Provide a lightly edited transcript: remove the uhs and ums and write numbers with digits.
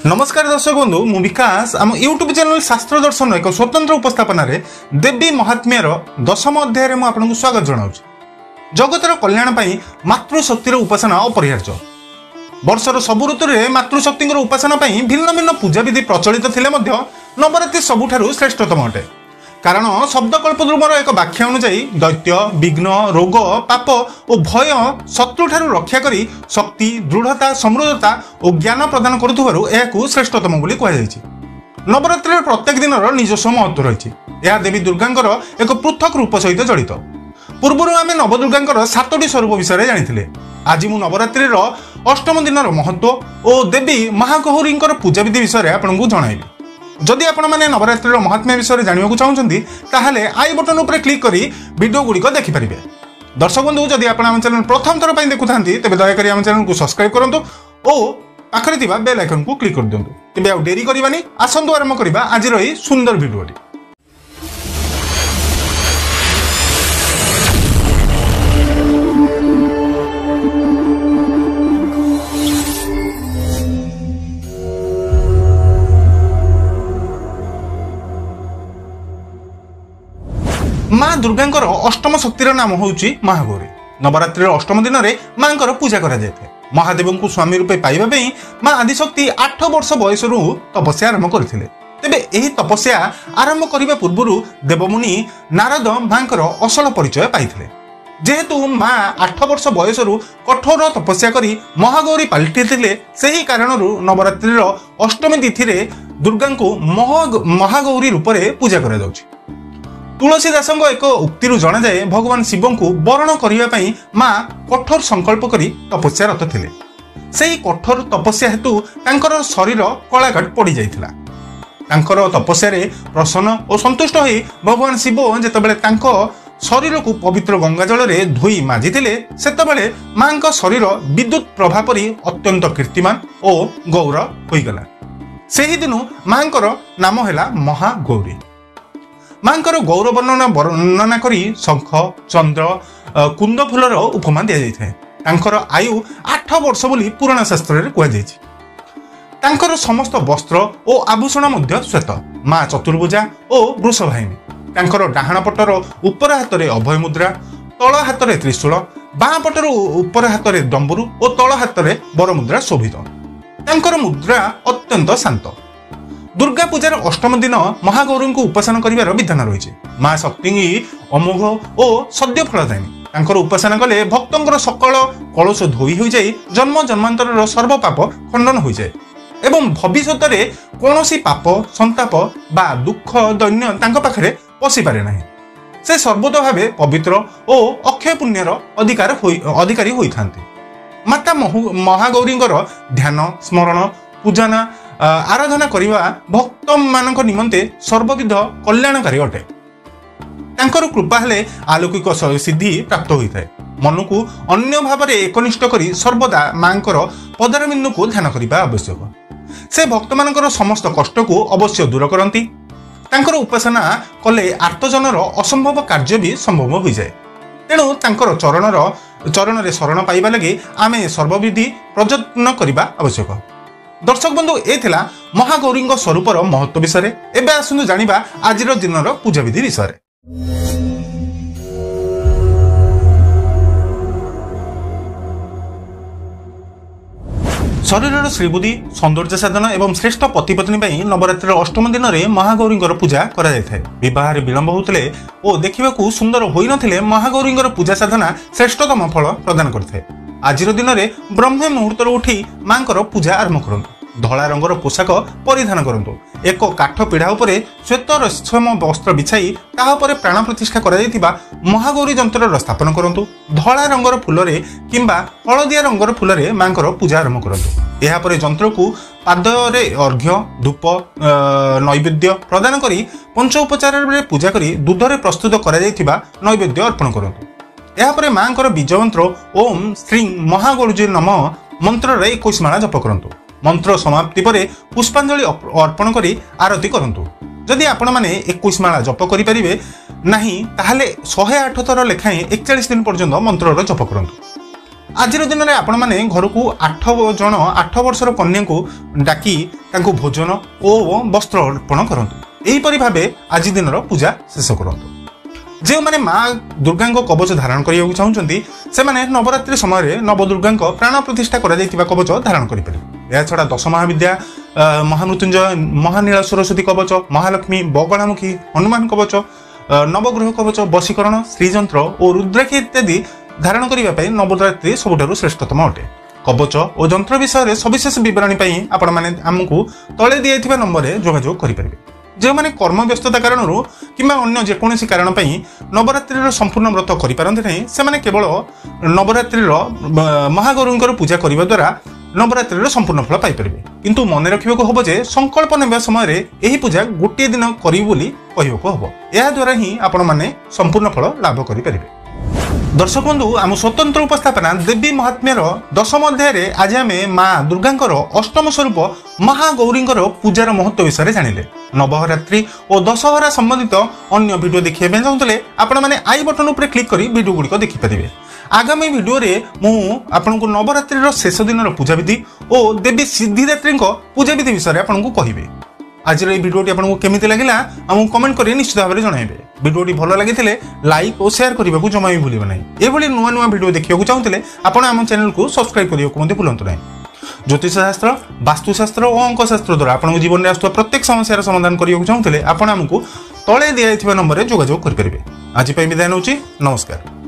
ନମସ୍କାର ଦର୍ଶକ ବନ୍ଧୁ, ମୁଁ ବିକାଶ। ଆମ ୟୁଟ୍ୟୁବ୍ ଚ୍ୟାନେଲ୍ ଶାସ୍ତ୍ର ଦର୍ଶନ ଏକ ସ୍ୱତନ୍ତ୍ର ଉପସ୍ଥାପନାରେ ଦେବୀ ମହାତ୍ମ୍ୟର ଦଶମ ଅଧ୍ୟାୟରେ ମୁଁ ଆପଣଙ୍କୁ ସ୍ୱାଗତ ଜଣାଉଛି। ଜଗତର କଲ୍ୟାଣ ପାଇଁ ମାତୃଶକ୍ତିର ଉପାସନା ଅପରିହାର୍ଯ୍ୟ। ବର୍ଷର ସବୁ ଋତୁରେ ମାତୃଶକ୍ତିଙ୍କର ଉପାସନା ପାଇଁ ଭିନ୍ନ ଭିନ୍ନ ପୂଜାବିଧି ପ୍ରଚଳିତ ଥିଲେ ମଧ୍ୟ ନବରାତ୍ରି ସବୁଠାରୁ ଶ୍ରେଷ୍ଠତମ ଅଟେ। କାରଣ ଶବ୍ଦକଳ୍ପଦ୍ରୁମର ଏକ ବ୍ୟାଖ୍ୟା ଅନୁଯାୟୀ ଦୈତ୍ୟ, ବିଘ୍ନ, ରୋଗ, ପାପ ଓ ଭୟ ଶତ୍ରୁଠାରୁ ରକ୍ଷା କରି ଶକ୍ତି, ଦୃଢ଼ତା, ସମୃଦ୍ଧତା ଓ ଜ୍ଞାନ ପ୍ରଦାନ କରୁଥିବାରୁ ଏହାକୁ ଶ୍ରେଷ୍ଠତମ ବୋଲି କୁହାଯାଇଛି। ନବରାତ୍ରିର ପ୍ରତ୍ୟେକ ଦିନର ନିଜସ୍ୱ ମହତ୍ଵ ରହିଛି। ଏହା ଦେବୀ ଦୁର୍ଗାଙ୍କର ଏକ ପୃଥକ ରୂପ ସହିତ ଜଡ଼ିତ। ପୂର୍ବରୁ ଆମେ ନବଦୁର୍ଗାଙ୍କର 7ଟି ସ୍ୱରୂପ ବିଷୟରେ ଜାଣିଥିଲେ। ଆଜି ମୁଁ ନବରାତ୍ରିର ଅଷ୍ଟମ ଦିନର ମହତ୍ଵ ଓ ଦେବୀ ମହାଗୌରୀଙ୍କର ପୂଜାବିଧି ବିଷୟରେ ଆପଣଙ୍କୁ ଜଣାଇବି। ଯଦି ଆପଣମାନେ ନବରାତ୍ରିର ମହାତ୍ମ୍ୟ ବିଷୟରେ ଜାଣିବାକୁ ଚାହୁଁଛନ୍ତି, ତାହେଲେ I button ଉପରେ କ୍ଲିକ୍ କରି ଭିଡ଼ିଓ ଗୁଡ଼ିକ ଦେଖିପାରିବେ। ଦର୍ଶକ ବନ୍ଧୁ, ଯଦି ଆପଣ ଆମ ଚ୍ୟାନେଲ ପ୍ରଥମ ଥର ପାଇଁ ଦେଖୁଥାନ୍ତି, ତେବେ ଦୟାକରି ଆମ ଚ୍ୟାନେଲକୁ ସବସ୍କ୍ରାଇବ୍ କରନ୍ତୁ ଓ ପାଖରେ ଥିବା ବେଲ୍ ଆଇକନ୍କୁ କ୍ଲିକ୍ କରିଦିଅନ୍ତୁ। ତେବେ ଆଉ ଡେରି କରିବାନି, ଆସନ୍ତୁ ଆରମ୍ଭ କରିବା ଆଜିର ଏହି ସୁନ୍ଦର ଭିଡ଼ିଓଟି। ମା ଦୁର୍ଗାଙ୍କର ଅଷ୍ଟମ ଶକ୍ତିର ନାମ ହେଉଛି ମହାଗୌରୀ। ନବରାତ୍ରିର ଅଷ୍ଟମ ଦିନରେ ମାଙ୍କର ପୂଜା କରାଯାଇଥାଏ। ମହାଦେବଙ୍କୁ ସ୍ୱାମୀ ରୂପେ ପାଇବା ପାଇଁ ମା ଆଦିଶକ୍ତି 8 ବର୍ଷ ବୟସରୁ ତପସ୍ୟା ଆରମ୍ଭ କରିଥିଲେ। ତେବେ ଏହି ତପସ୍ୟା ଆରମ୍ଭ କରିବା ପୂର୍ବରୁ ଦେବମୁନି ନାରଦ ମାଙ୍କର ଅସଲ ପରିଚୟ ପାଇଥିଲେ। ଯେହେତୁ ମା 8 ବର୍ଷ ବୟସରୁ କଠୋର ତପସ୍ୟା କରି ମହାଗୌରୀ ପାଲଟିଥିଲେ, ସେହି କାରଣରୁ ନବରାତ୍ରିର ଅଷ୍ଟମୀ ତିଥିରେ ଦୁର୍ଗାଙ୍କୁ ମହାଗୌରୀ ରୂପରେ ପୂଜା କରାଯାଉଛି। ତୁଳସୀ ଦାସଙ୍କ ଏକ ଉକ୍ତିରୁ ଜଣାଯାଏ, ଭଗବାନ ଶିବଙ୍କୁ ବରଣ କରିବା ପାଇଁ ମା କଠୋର ସଂକଳ୍ପ କରି ତପସ୍ୟାରତ ଥିଲେ। ସେହି କଠୋର ତପସ୍ୟା ହେତୁ ତାଙ୍କର ଶରୀର କଳାକାଟ ପଡ଼ିଯାଇଥିଲା। ତାଙ୍କର ତପସ୍ୟାରେ ପ୍ରସନ୍ନ ଓ ସନ୍ତୁଷ୍ଟ ହୋଇ ଭଗବାନ ଶିବ ଯେତେବେଳେ ତାଙ୍କ ଶରୀରକୁ ପବିତ୍ର ଗଙ୍ଗା ଜଳରେ ଧୋଇ ମାଜିଥିଲେ, ସେତେବେଳେ ମାଙ୍କ ଶରୀର ବିଦ୍ୟୁତ ପ୍ରଭା ପରି ଅତ୍ୟନ୍ତ କୀର୍ତ୍ତିମାନ ଓ ଗୌର ହୋଇଗଲା। ସେହିଦିନୁ ମାଙ୍କର ନାମ ହେଲା ମହାଗୌରୀ। ମାଙ୍କର ଗୌର ବର୍ଣ୍ଣନା ବର୍ଣ୍ଣନା କରି ଶଙ୍ଖ, ଚନ୍ଦ୍ର, କୁନ୍ଦ ଫୁଲର ଉପମା ଦିଆଯାଇଥାଏ। ତାଙ୍କର ଆୟୁ 8 ବର୍ଷ ବୋଲି ପୁରାଣ ଶାସ୍ତ୍ରରେ କୁହାଯାଇଛି। ତାଙ୍କର ସମସ୍ତ ବସ୍ତ୍ର ଓ ଆଭୂଷଣ ମଧ୍ୟ ଶ୍ୱେତ। ମା ଚତୁର୍ଭୁଜା ଓ ବୃଷବାହିନୀ। ତାଙ୍କର ଡାହାଣ ପଟର ଉପର ହାତରେ ଅଭୟ ମୁଦ୍ରା, ତଳ ହାତରେ ତ୍ରିଶୂଳ, ବାଁ ପଟର ଉପର ହାତରେ ଡମ୍ବୁରୁ ଓ ତଳ ହାତରେ ବରମୁଦ୍ରା ଶୋଭିତ। ତାଙ୍କର ମୁଦ୍ରା ଅତ୍ୟନ୍ତ ଶାନ୍ତ। ଦୁର୍ଗା ପୂଜାର ଅଷ୍ଟମ ଦିନ ମହାଗୌରୀଙ୍କୁ ଉପାସନା କରିବାର ବିଧାନ ରହିଛି। ମା ଶକ୍ତି ଅମୋଘ ଓ ସଦ୍ୟ ଫଳଦାୟିନୀ। ତାଙ୍କର ଉପାସନା କଲେ ଭକ୍ତଙ୍କର ସକଳ କଳସ ଧୋଇ ହୋଇଯାଇ ଜନ୍ମ ଜନ୍ମାନ୍ତରର ସର୍ବପାପ ଖଣ୍ଡନ ହୋଇଯାଏ ଏବଂ ଭବିଷ୍ୟତରେ କୌଣସି ପାପ, ସନ୍ତାପ ବା ଦୁଃଖ ଦୈନ୍ୟ ତାଙ୍କ ପାଖରେ ପଶିପାରେ ନାହିଁ। ସେ ସର୍ବତ ଭାବେ ପବିତ୍ର ଓ ଅକ୍ଷୟ ପୁଣ୍ୟର ଅଧିକାରୀ ହୋଇଥାନ୍ତି। ମାତା ମହାଗୌରୀଙ୍କର ଧ୍ୟାନ, ସ୍ମରଣ, ପୂଜନା, ଆରାଧନା କରିବା ଭକ୍ତମାନଙ୍କ ନିମନ୍ତେ ସର୍ବବିଧ କଲ୍ୟାଣକାରୀ ଅଟେ। ତାଙ୍କର କୃପା ହେଲେ ଆଲୌକିକ ସିଦ୍ଧି ପ୍ରାପ୍ତ ହୋଇଥାଏ। ମନକୁ ଅନ୍ୟ ଭାବରେ ଏକନିଷ୍ଠ କରି ସର୍ବଦା ମାଙ୍କର ପଦାରବିନ୍ଦୁକୁ ଧ୍ୟାନ କରିବା ଆବଶ୍ୟକ। ସେ ଭକ୍ତମାନଙ୍କର ସମସ୍ତ କଷ୍ଟକୁ ଅବଶ୍ୟ ଦୂର କରନ୍ତି। ତାଙ୍କର ଉପାସନା କଲେ ଆର୍ତ୍ତଜନର ଅସମ୍ଭବ କାର୍ଯ୍ୟ ବି ସମ୍ଭବ ହୋଇଯାଏ। ତେଣୁ ତାଙ୍କର ଚରଣରେ ଶରଣ ପାଇବା ଲାଗି ଆମେ ସର୍ବବିଧି ପ୍ରଯତ୍ନ କରିବା ଆବଶ୍ୟକ। ଦର୍ଶକ ବନ୍ଧୁ, ଏ ଥିଲା ମହାଗୌରୀଙ୍କ ସ୍ୱରୂପର ମହତ୍ଵ ବିଷୟରେ। ଏବେ ଆସନ୍ତୁ ଜାଣିବା ଆଜିର ଦିନର ପୂଜାବିଧି ବିଷୟରେ। ଶରୀରର ଶ୍ରୀବୁଦ୍ଧି, ସୌନ୍ଦର୍ଯ୍ୟ ସାଧନ ଏବଂ ଶ୍ରେଷ୍ଠ ପତିପତ୍ନୀ ପାଇଁ ନବରାତ୍ରିର ଅଷ୍ଟମ ଦିନରେ ମହାଗୌରୀଙ୍କର ପୂଜା କରାଯାଇଥାଏ। ବିବାହରେ ବିଳମ୍ବ ହେଉଥିଲେ ଓ ଦେଖିବାକୁ ସୁନ୍ଦର ହୋଇନଥିଲେ ମହାଗୌରୀଙ୍କର ପୂଜା ସାଧନା ଶ୍ରେଷ୍ଠତମ ଫଳ ପ୍ରଦାନ କରିଥାଏ। ଆଜିର ଦିନରେ ବ୍ରହ୍ମ ମୁହୂର୍ତ୍ତରୁ ଉଠି ମାଙ୍କର ପୂଜା ଆରମ୍ଭ କରନ୍ତୁ। ଧଳା ରଙ୍ଗର ପୋଷାକ ପରିଧାନ କରନ୍ତୁ। ଏକ କାଠ ପିଢ଼ା ଉପରେ ଶ୍ୱେତ ରେଶମ ବସ୍ତ୍ର ବିଛାଇ ତାହା ଉପରେ ପ୍ରାଣ ପ୍ରତିଷ୍ଠା କରାଯାଇଥିବା ମହାଗୌରୀ ଯନ୍ତ୍ରର ସ୍ଥାପନ କରନ୍ତୁ। ଧଳା ରଙ୍ଗର ଫୁଲରେ କିମ୍ବା ହଳଦିଆ ରଙ୍ଗର ଫୁଲରେ ମାଙ୍କର ପୂଜା ଆରମ୍ଭ କରନ୍ତୁ। ଏହାପରେ ଯନ୍ତ୍ରକୁ ପାଦରେ ଅର୍ଘ୍ୟ, ଧୂପ, ନୈବେଦ୍ୟ ପ୍ରଦାନ କରି ପଞ୍ଚ ଉପଚାରରେ ପୂଜା କରି ଦୁଧରେ ପ୍ରସ୍ତୁତ କରାଯାଇଥିବା ନୈବେଦ୍ୟ ଅର୍ପଣ କରନ୍ତୁ। ଏହାପରେ ମାଙ୍କର ବୀଜ ମନ୍ତ୍ର ଓମ୍ ଶ୍ରୀ ମହାଗୌରୀ ନମ ମନ୍ତ୍ରରେ 21 ମାଳା ଜପ କରନ୍ତୁ। ମନ୍ତ୍ର ସମାପ୍ତି ପରେ ପୁଷ୍ପାଞ୍ଜଳି ଅର୍ପଣ କରି ଆରତି କରନ୍ତୁ। ଯଦି ଆପଣମାନେ 21 ମାଳା ଜପ କରିପାରିବେ ନାହିଁ, ତାହେଲେ 108 ଥର ଲେଖାଏଁ 41 ଦିନ ପର୍ଯ୍ୟନ୍ତ ମନ୍ତ୍ରର ଜପ କରନ୍ତୁ। ଆଜିର ଦିନରେ ଆପଣମାନେ ଘରକୁ 8 ଜଣ 8 ବର୍ଷର କନ୍ୟାଙ୍କୁ ଡାକି ତାଙ୍କୁ ଭୋଜନ ଓ ବସ୍ତ୍ର ଅର୍ପଣ କରନ୍ତୁ। ଏହିପରି ଭାବେ ଆଜି ଦିନର ପୂଜା ଶେଷ କରନ୍ତୁ। ଯେଉଁମାନେ ମା ଦୁର୍ଗାଙ୍କ କବଚ ଧାରଣ କରିବାକୁ ଚାହୁଁଛନ୍ତି, ସେମାନେ ନବରାତ୍ରି ସମୟରେ ନବଦୁର୍ଗାଙ୍କ ପ୍ରାଣ ପ୍ରତିଷ୍ଠା କରାଯାଇଥିବା କବଚ ଧାରଣ କରିପାରିବେ। ଏହାଛଡ଼ା ଦଶ ମହାବିଦ୍ୟା, ମହାମୃତ୍ୟୁଞ୍ଜୟ, ମହାନୀଳ ସରସ୍ୱତୀ କବଚ, ମହାଲକ୍ଷ୍ମୀ, ବଗଳାମୁଖୀ, ହନୁମାନ କବଚ, ନବଗ୍ରହ କବଚ, ବଶୀକରଣ, ଶ୍ରୀଯନ୍ତ୍ର ଓ ରୁଦ୍ରାକ୍ଷୀ ଇତ୍ୟାଦି ଧାରଣ କରିବା ପାଇଁ ନବରାତ୍ରି ସବୁଠାରୁ ଶ୍ରେଷ୍ଠତମ ଅଟେ। କବଚ ଓ ଯନ୍ତ୍ର ବିଷୟରେ ସବିଶେଷ ବିବରଣୀ ପାଇଁ ଆପଣମାନେ ଆମକୁ ତଳେ ଦିଆଯାଇଥିବା ନମ୍ବରରେ ଯୋଗାଯୋଗ କରିପାରିବେ। ଯେଉଁମାନେ କର୍ମବ୍ୟସ୍ତତା କାରଣରୁ କିମ୍ବା ଅନ୍ୟ ଯେକୌଣସି କାରଣ ପାଇଁ ନବରାତ୍ରିର ସମ୍ପୂର୍ଣ୍ଣ ବ୍ରତ କରିପାରନ୍ତି ନାହିଁ, ସେମାନେ କେବଳ ନବରାତ୍ରିର ମହାଗୌରୀଙ୍କର ପୂଜା କରିବା ଦ୍ୱାରା ନବରାତ୍ରିର ସମ୍ପୂର୍ଣ୍ଣ ଫଳ ପାଇପାରିବେ। କିନ୍ତୁ ମନେ ରଖିବାକୁ ହେବ ଯେ ସଂକଳ୍ପ ନେବା ସମୟରେ ଏହି ପୂଜା ଗୋଟିଏ ଦିନ କରିବି ବୋଲି କହିବାକୁ ହେବ। ଏହାଦ୍ୱାରା ହିଁ ଆପଣମାନେ ସମ୍ପୂର୍ଣ୍ଣ ଫଳ ଲାଭ କରିପାରିବେ। ଦର୍ଶକ ବନ୍ଧୁ, ଆମ ସ୍ୱତନ୍ତ୍ର ଉପସ୍ଥାପନା ଦେବୀ ମହାତ୍ମ୍ୟର ଦଶମ ଅଧ୍ୟାୟରେ ଆଜି ଆମେ ମା ଦୁର୍ଗାଙ୍କର ଅଷ୍ଟମ ସ୍ୱରୂପ ମହାଗୌରୀଙ୍କର ପୂଜାର ମହତ୍ଵ ବିଷୟରେ ଜାଣିଲେ। ନବରାତ୍ରି ଓ ଦଶହରା ସମ୍ବନ୍ଧିତ ଅନ୍ୟ ଭିଡ଼ିଓ ଦେଖିବା ପାଇଁ ଚାହୁଁଥିଲେ ଆପଣମାନେ I button ଉପରେ କ୍ଲିକ୍ କରି ଭିଡ଼ିଓ ଗୁଡ଼ିକ ଦେଖିପାରିବେ। ଆଗାମୀ ଭିଡ଼ିଓରେ ମୁଁ ଆପଣଙ୍କୁ ନବରାତ୍ରିର ଶେଷ ଦିନର ପୂଜାବିଧି ଓ ଦେବୀ ସିଦ୍ଧିଦାତ୍ରୀଙ୍କ ପୂଜାବିଧି ବିଷୟରେ ଆପଣଙ୍କୁ କହିବି। ଆଜିର ଏହି ଭିଡ଼ିଓଟି ଆପଣଙ୍କୁ କେମିତି ଲାଗିଲା ଆମକୁ କମେଣ୍ଟ କରି ନିଶ୍ଚିତ ଭାବରେ ଜଣାଇବେ। ଭିଡ଼ିଓଟି ଭଲ ଲାଗିଥିଲେ ଲାଇକ୍ ଓ ସେୟାର କରିବାକୁ ଜମା ବି ଭୁଲିବେ ନାହିଁ। ଏଭଳି ନୂଆ ନୂଆ ଭିଡ଼ିଓ ଦେଖିବାକୁ ଚାହୁଁଥିଲେ ଆପଣ ଆମ ଚ୍ୟାନେଲକୁ ସବସ୍କ୍ରାଇବ୍ କରିବାକୁ ମଧ୍ୟ ଭୁଲନ୍ତୁ ନାହିଁ। ଜ୍ୟୋତିଷଶାସ୍ତ୍ର, ବାସ୍ତୁଶାସ୍ତ୍ର ଓ ଅଙ୍କଶାସ୍ତ୍ର ଦ୍ୱାରା ଆପଣଙ୍କ ଜୀବନରେ ଆସୁଥିବା ପ୍ରତ୍ୟେକ ସମସ୍ୟାର ସମାଧାନ କରିବାକୁ ଚାହୁଁଥିଲେ ଆପଣ ଆମକୁ ତଳେ ଦିଆଯାଇଥିବା ନମ୍ବରରେ ଯୋଗାଯୋଗ କରିପାରିବେ। ଆଜି ପାଇଁ ବିଦାୟ ନେଉଛି, ନମସ୍କାର।